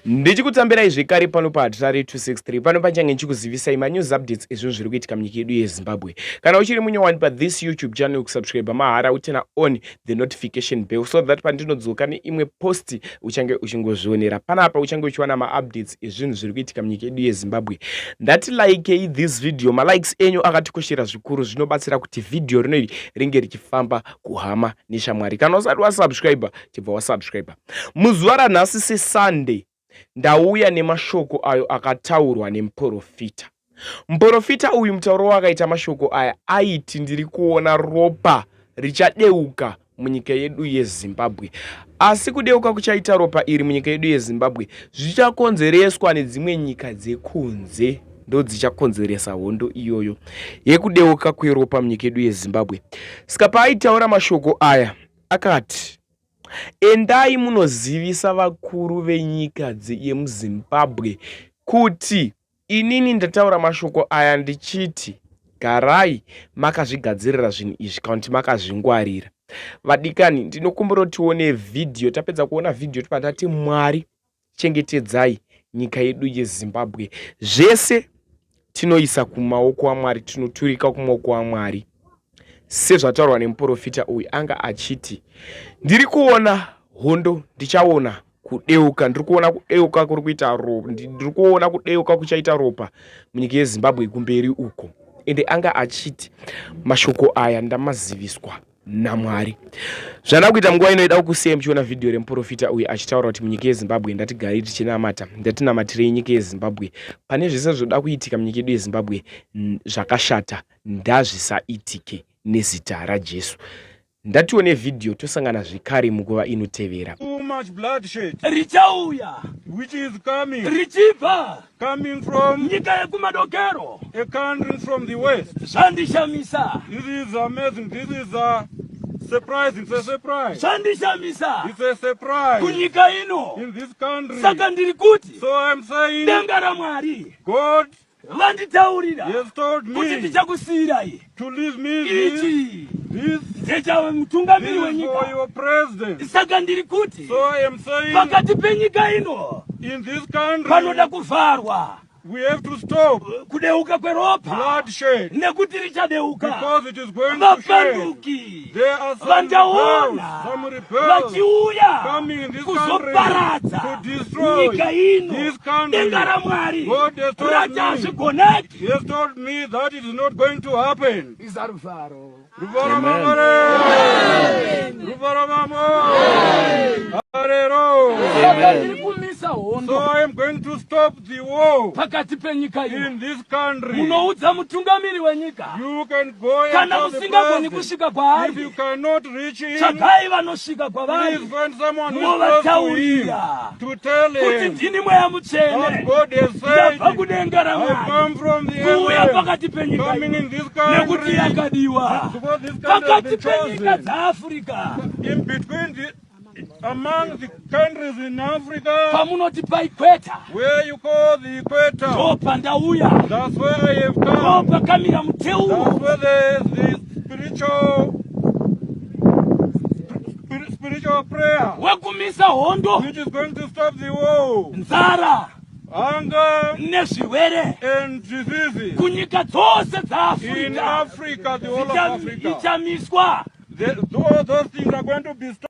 Ndichikutambirai zvekare pano paHatirare 263 pano pachange ndichikuzivisai manews updates ezvinhu zviri kuitika munyika yedu yeZimbabwe. Kana uchiri munyowani pathis YouTube channel, kusubscribe mahara, uturn on the notification bell so that pandinodzoka neimwe post uchange uchingozvionera panapa, uchange uchiwana maupdates ezvinhu zviri kuitika munyika yedu yeZimbabwe. Ndati likei this video, malikes enyu akatikoshera zvikuru, zvinobatsira kuti vhidhiyo rinoiri ringe richifamba kuhama neshamwari. Kana usati wasubscribe, chibva wasubscribe. Muzuva ranhasi seSunday, ndauya nemashoko ayo akataurwa nemuprofita. Muprofita uyu, mutauro wakaita mashoko aya, aiti ndiri kuona ropa richadeuka munyika yedu yeZimbabwe, asi kudeuka kuchaita ropa iri munyika yedu yeZimbabwe zvichakonzereswa nedzimwe nyika dzekunze, ndo dzichakonzeresa hondo iyoyo yekudeuka kweropa munyika yedu yeZimbabwe. Saka paaitaura mashoko aya, akati, "Endai munozivisa vakuru venyika yemuZimbabwe kuti inini ndataura mashoko aya ndichiti garai makazvigadzirira zvinhu izvi kana kuti makazvingwarira." Vadikani, ndinokumbira kuti tione vhidhiyo. Tapedza kuona vhidhiyo, tobva tati Mwari chengetedzai nyika yedu yeZimbabwe. Zvese tinoisa kumaoko aMwari, tinoturika kumaoko aMwari. Sezvataurwa nemuprofita uyu, anga achiti ndiri kuona hondo, ndichaona kudeuka, ndiri kuona kudeuka kuri kuita, ndiri kuona kudeuka kuchaita ropa munyika yeZimbabwe kumberi uko. Ende anga achiti mashoko aya ndamaziviswa naMwari. Zvanda kuita munguva ino, ida kukusiyai muchiona vhidhiyo remuprofita uyu achitaura kuti munyika yeZimbabwe ndatigari tichinamata, ndatinamatirei nyika yeZimbabwe. Pane zvese zvoda kuitika munyika yedu yeZimbabwe zvakashata, ndazvisaitike nezita raJesu. Ndatione vhidhiyo, tosangana zvekare munguva inotevera. Too much bloodshed richauya which is coming, richibva coming from nyika yekumadokero. A country from the west. Zvandishamisa. This is amazing. This is surprising. It's a surprise. Zvandishamisa It's a surprise kunyika ino. In this country. Saka ndiri kuti So I'm saying, denga raMwari God vanditaurira has told kuti me ndichakusiyirai to leave me this. ichi This ndechawe mutungamiri is for wenyika. Your president. Saka ndiri kuti So I am saying, pakati penyika ino in this country, panoda kuvharwa we have to stop kudeuka kweropa bloodshed nekuti richadeuka. Because it is going to shed. Vapanduki There are some vandaona rebels, some rebels vachiuya coming in this country kuzoparadza to destroy nyika ino. This country. Denga raMwari God has told rati me. hazvigoneki. He has told me that it is not going to happen. Izaruvharo. Ruvara mamare. Ruvara mamo. Arero. Saka ndiri kumisa hondo So I am going to stop the war pakati penyika ino. In this country. Munoudza mutungamiri wenyika, You can go and kana tell the musingagoni president. kusvika If kwaari, you cannot reach him, tsvagai vanosvika kwavari, please find someone who is close to him movataurira to tell kuti him ndini Mweya that Mutsvene, God has said, ndabva kudenga I raMwari come from the kuuya heaven, pakati penyika coming ino in this nekuti country yakadiwa because this country has pakati been penyika chosen. dzaAfrica. In between the, among the countries in Africa, Pamunoti paequator, where you call the equator, ndo pandauya. That's where I have Ndo come. pakamira muteuro That's where there is the spiritual prayer, wekumisa hondo, which is going to stop the war, nzara hunger, nezvirwere and diseases kunyika dzose in dzaAfrica. Africa, the whole of Africa. Ichamiswa. All those things are going to be stopped.